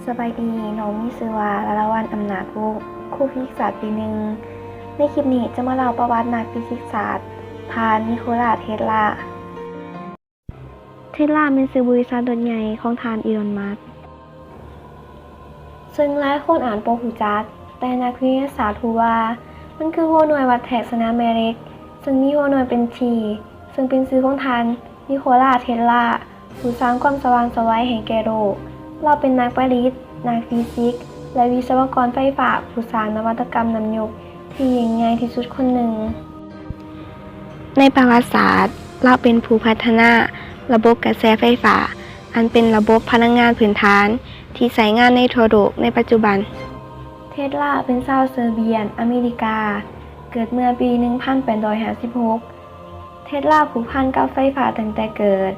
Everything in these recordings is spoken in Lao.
ສະບາຍດີ, ນ້ອງມີຊື່ວ່າ ລາລາວັນ ອຳນາດວົງ, ຄູຟີຊິກສາດປີໜຶ່ງ. ໃນຄລິບນີ້ຈະມາເລົ່າປະຫວັດນັກຟີຊິກສາດ ທ່ານ ນິໂຄລາ ເທສລາ. ເທສລາແມ່ນຊື່ບໍລິສັດລົດໃຫຍ່ຂອງທ່ານ ອີລອນ ມັສ ເຊິ່ງຫຼາຍຄົນອາດບໍ່ຮູ້ຈັກ, ແຕ່ນັກວິທະຍາສາດຮູ້ວ່າມັນຄືຫົວໜ່ວຍວັດແທກສະໜາມແມ່ເຫຼັກ, ເຊິ່ງມີຫົວໜ່ວຍເປັນທີ່, ເຊິ່ງເປັນຊື່ຂອງທ່ານ ນິໂຄລາ ເທສລາ. ຜູ້ສ້າງຄວາມສະຫວ່າງໄສໄຫວໃຫ້ແກ່ໂລກ. ລາວເປັນນັກປະດິດ, ນັກຟີຊິກ ແລະ ວິສະວະກອນໄຟຟ້າ ຜູ້ສ້າງນະວັດຕະກຳນ້ຳຍົກທີ່ຍິ່ງໃຫຍ່ທີ່ສຸດຄົນໜຶ່ງ. ໃນປະຫວັດສາດ, ລາວເປັນຜູ້ພັດທະນາລະບົບກະແສໄຟຟ້າ, ອັນເປັນລະບົບພະລັງງານພື້ນຖານທີ່ໃຊ້ງານໃນທົ່ວໂລກໃນປັດຈຸບັນ. ເທສລາເປັນຊາວເຊີເບຍນ ອາເມລິກາ, ເກີດເມື່ອປີໜຶ່ງພັນແປດຮ້ອຍຫ້າສິບຫົກ. ເທສລາຜູກພັນກັບໄຟຟ້າຕັ້ງແຕ່ເກີດ.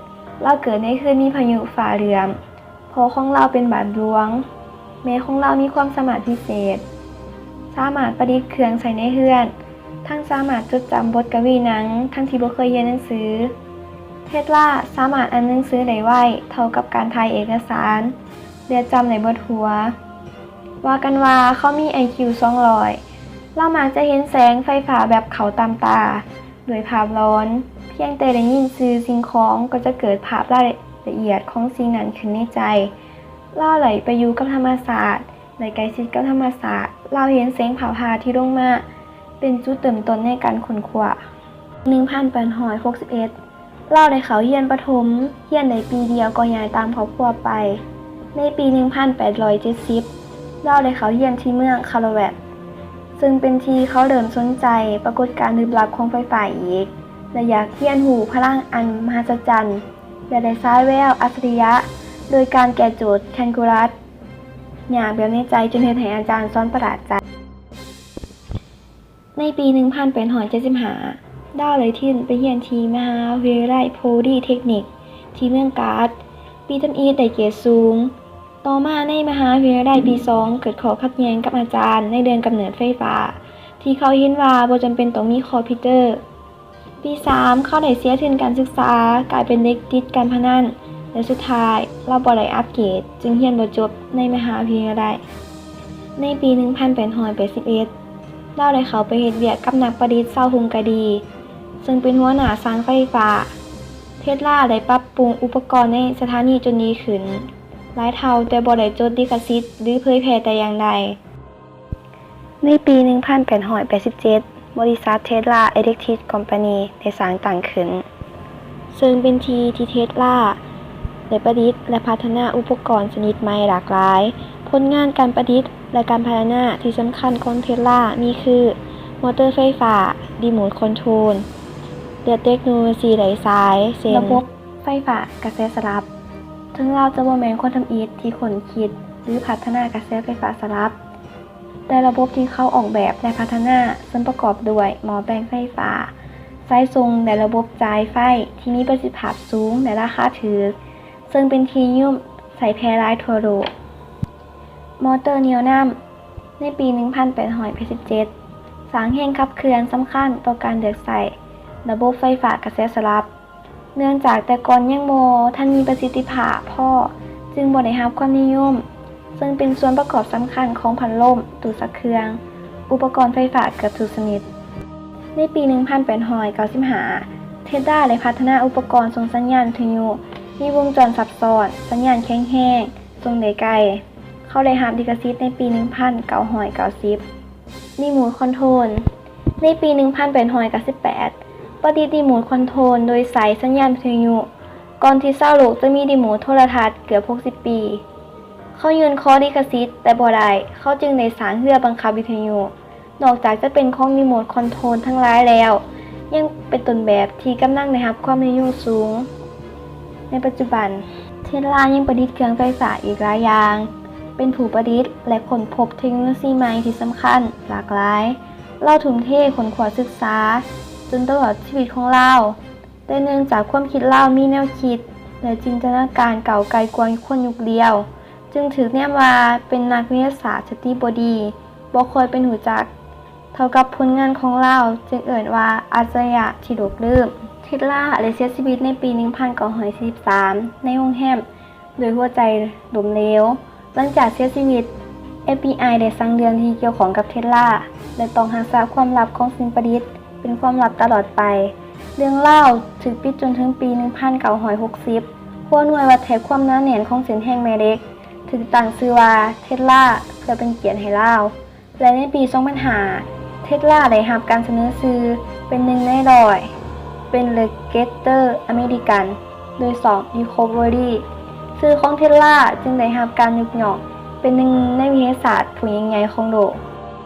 ລາວເກີດໃນຄືນມີພາຍຸຟ້າເຫຼື້ອມ. ພໍ່ຂອງລາວເປັນບາດຫຼວງ. ແມ່ຂອງລາວມີຄວາມສາມາດພິເສດ, ສາມາດປະດິດເຄື່ອງໃຊ້ໃນເຮືອນ, ທັງສາມາດຈົດຈຳບົດກະວີໜັງ ທັງທີ່ບໍ່ເຄີຍຮຽນໜັງສື. ເທສລາສາມາດອ່ານໜັງສືໄດ້ໄວເທົ່າກັບການຖ່າຍເອກະສານ ແລະ ຈຳໄດ້ເບິດຫົວ. ວ່າກັນວ່າເຂົາມີໄອຄິວສອງຮ້ອຍ. ລາວມັກຈະເຫັນແສງໄຟຟ້າແບບເຂົ້າຕາມຕາ. ດ້ວຍພາບຫຼອນ, ພຽງແຕ່ໄດ້ຍິນຊື່ສິ່ງຂອງກໍຈະເກີດພາບລາຍລະອຽດຂອງສິ່ງນັ້ນຂຶ້ນໃນໃຈ. ລາວໄດ້ໄປຢູ່ກັບທຳມະຊາດ, ໄດ້ໃກ້ຊິດກັບທຳມະຊາດ. ລາວເຫັນແສງຟ້າຜ່າທີ່ລົງມາເປັນຈຸດເລີ່ມຕົ້ນໃນການຄົ້ນຄວ້າ. ໜຶ່ງພັນແປດຮ້ອຍຫົກສິບເອັດ ລາວໄດ້ເຂົ້າຮຽນປະຖົມ, ຮຽນໄດ້ປີດຽວກໍຍ້າຍຕາມຄອບຄົວໄປ. ໃນປີໜຶ່ງພັນແປດຮ້ອຍເຈັດສິບ ລາວໄດ້ເຂົ້າຮຽນທີ່ເມືອງຄາໂລແວັກ ເຊິ່ງເປັນທີ່ເຂົາເລີ່ມສົນໃຈປາກົດການລຶບລັບຂອງໄຟຟ້າອີກ ແລະ ຢາກຮຽນຮູ້ພະລັງອັນມະຫັດສະຈັນ ແລະ ໄດ້ສາຍແວວອັດສະລິຍະໂດຍການແກ້ໂຈດແຄນກູລັສ. ຍາກແບບໃນໃຈຈົນເຮັດໃຫ້ອາຈານສອນປະຫຼາດໃຈ. ໃນປີໜຶ່ງພັນແປດຮ້ອຍເຈັດສິບຫ້າ ລາວໄດ້ທຶນໄປຮຽນທີ່ມະຫາວິທະຍາໄລໂພລີເທັກນິກທີ່ເມືອງກາດ. ປີທຳອິດໄດ້ເກຣດສູງ. ຕໍ່ມາໃນມະຫາວິທະຍາໄລປີສອງ ເກີດຂໍ້ຂັດແຍ່ງກັບອາຈານໃນເລື່ອງກຳເນີດໄຟຟ້າ ທີ່ເຂົາເຫັນວ່າບໍ່ຈຳເປັນຕ້ອງມີຄອມພິວເຕີ. ປີສາມ ເຂົາໄດ້ເສຍທຶນການສຶກສາ, ກາຍເປັນເດັກຕິດການພະນັນ ແລະ ສຸດທ້າຍລາວບໍ່ໄດ້ອັບເກຣດ ຈຶ່ງຮຽນບໍ່ຈົບໃນມະຫາວິທະຍາໄລ. ໃນປີໜຶ່ງພັນແປດຮ້ອຍແປດສິບເອັດ ລາວໄດ້ເຂົ້າໄປເຮັດວຽກກັບນັກປະດິດຊາວຮຸງກະດີ ເຊິ່ງເປັນຫົວໜ້າຊ່າງໄຟຟ້າ. ເທສລາໄດ້ປັບປຸງອຸປະກອນໃນສະຖານີຈົນດີຂຶ້ນຫຼາຍເທົ່າ, ແຕ່ບໍ່ໄດ້ຈົດລິຂະສິດ ຫຼື ເຜີຍແຜ່ແຕ່ຢ່າງໃດ. ໃນປີໜຶ່ງພັນແປດຮ້ອຍແປດສິບເຈັດ ບໍລິສັດ Tesla Electric Company ໄດ້ສ້າງຕັ້ງຂຶ້ນ, ເຊິ່ງເປັນທີ່ທີ່ເທສລາໄດ້ປະດິດ ແລະ ພັດທະນາອຸປະກອນຊະນິດໃໝ່ຫຼາກຫຼາຍ. ຜົນງານການປະດິດ ແລະ ການພັດທະນາທີ່ສຳຄັນຂອງເທສລາມີຄື ມໍເຕີໄຟຟ້າ, ຣີໂມດຄອນໂທຣນ ແລະ ເຕັກໂນໂລຊີໄຮ້ສາຍ ເຊັ່ນ ລະບົບໄຟຟ້າກະແສສະຫຼັບ. ເຖິງລາວຈະບໍ່ແມ່ນຄົນທຳອິດທີ່ຄົ້ນຄິດ ຫຼື ພັດທະນາກະແສໄຟຟ້າສະຫຼັບ, ແຕ່ລະບົບທີ່ເຂົາອອກແບບ ແລະ ພັດທະນາເຊິ່ງປະກອບດ້ວຍໝໍ້ແປງໄຟຟ້າ, ສາຍສົ່ງ ແລະ ລະບົບຈ່າຍໄຟທີ່ມີປະສິດທິພາບສູງ ແລະ ລາຄາຖືກ, ເຊິ່ງເປັນທີ່ນິຍົມໃຊ້ແຜ່ຫຼາຍທົ່ວໂລກ. ມໍເຕີໜຽວນຳ ໃນປີໜຶ່ງພັນແປດຮ້ອຍແປດສິບເຈັດ ສ້າງແຮງຂັບເຄື່ອນສຳຄັນຕໍ່ການເລືອກໃຊ້ລະບົບໄຟຟ້າກະແສສະຫຼັບ. ເນື່ອງຈາກແຕ່ກ່ອນຍັງບໍ່ທັນມີປະສິດທິພາບພໍ, ຈຶ່ງບໍ່ໄດ້ຮັບຄວາມນິຍົມ, ເຊິ່ງເປັນສ່ວນປະກອບສຳຄັນຂອງພັດລົມ, ຕູ້ຊັກເຄື່ອງ, ອຸປະກອນໄຟຟ້າເກືອບທຸກຊະນິດ. ໃນປີໜຶ່ງພັນແປດຮ້ອຍເກົ້າສິບຫ້າ ເທສລາໄດ້ພັດທະນາອຸປະກອນສົ່ງສັນຍານວິທະຍຸ, ມີວົງຈອນຊັບຊ້ອນ, ສັນຍານແຂງແຮງ, ສົ່ງໄດ້ໄກ. ເຂົາໄດ້ຮັບລິຂະສິດໃນປີໜຶ່ງພັນເກົ້າຮ້ອຍເກົ້າສິບ. ຣີໂມດຄອນໂທຣນ ໃນປີໜຶ່ງພັນແປດຮ້ອຍເກົ້າສິບແປດ ປະດິດຣີໂມດຄອນໂທຣນໂດຍໃຊ້ສັນຍານວິທະຍຸ ກ່ອນທີ່ຊາວໂລກຈະມີຣີໂມດໂທລະທັດເກືອບຫົກສິບປີ. ເຂົາຍື່ນຂໍລິຂະສິດແຕ່ບໍ່ໄດ້, ເຂົາຈຶ່ງໄດ້ສ້າງເຮືອບັງຄັບວິທະຍຸ. ນອກຈາກຈະເປັນຂອງຣີໂມດຄອນໂທຣນທັງຫຼາຍແລ້ວ, ຍັງເປັນຕົ້ນແບບທີ່ກຳລັງໄດ້ຮັບຄວາມນິຍົມສູງ. ໃນປັດຈຸບັນ, ເທສລາຍັງປະດິດເຄື່ອງໄຟຟ້າອີກຫຼາຍຢ່າງ, ເປັນຜູ້ປະດິດ ແລະ ຄົ້ນພົບເທັກໂນໂລຊີໃໝ່ທີ່ສຳຄັນຫຼາກຫຼາຍ. ລາວທຸ່ມເທຄົ້ນຄວ້າສຶກສາຈົນຕະຫຼອດຊີວິດຂອງລາວ, ແຕ່ເນື່ອງຈາກຄວາມຄິດລາວມີແນວຄິດ ແລະ ຈິນຕະນາການກ້າວໄກກວ່າຄົນຍຸກດຽວ, ຈຶ່ງຖືກແນມວ່າເປັນນັກວິທະຍາສາດສະຕິບໍດີ, ບໍ່ຄ່ອຍເປັນທີ່ຮູ້ຈັກເທົ່າກັບຜົນງານຂອງລາວ, ຈຶ່ງເອີ້ນວ່າອັດສະລິຍະທີ່ໂລກລືມ. ເທສລາໄດ້ເສຍຊີວິດໃນປີໜຶ່ງພັນເກົ້າຮ້ອຍສີ່ສິບສາມ ໃນໂຮງແຮມ ດ້ວຍຫົວໃຈລົ້ມເຫຼວ. ຫຼັງຈາກເສຍຊີວິດ ເອັຟບີໄອ ໄດ້ສັ່ງເລື່ອນທີ່ກ່ຽວຂ້ອງກັບເທສລາ ແລະ ຕ້ອງຮັກສາຄວາມລັບຂອງສິ່ງປະດິດເປັນຄວາມລັບຕະຫຼອດໄປ. ເລື່ອງລາວຖືກປິດຈົນເຖິງປີໜຶ່ງພັນເກົ້າຮ້ອຍຫົກສິບ. ຫົວໜ່ວຍວັດແທກຄວາມໜາແໜ້ນຂອງເສັ້ນແຮງແມ່ເຫຼັກ ຖືກຕັ້ງຊື່ວ່າເທສລາ ເພື່ອເປັນກຽດໃຫ້ລາວ. ແລະ ໃນປີສອງພັນຫ້າ ເທສລາ ໄດ້ຮັບການສະເໜີຊື່ເປັນໜຶ່ງໃນຮ້ອຍ ເປັນເລກເກເຕີອາເມລິກັນ ໂດຍຊ່ອງ Equal Body. ຊື່ຂອງເທສລາ ຈຶ່ງໄດ້ຮັບການຍົກຍ້ອງເປັນໜຶ່ງໃນວິທະຍາສາດຜູ້ຍິ່ງໃຫຍ່ຂອງໂລກ.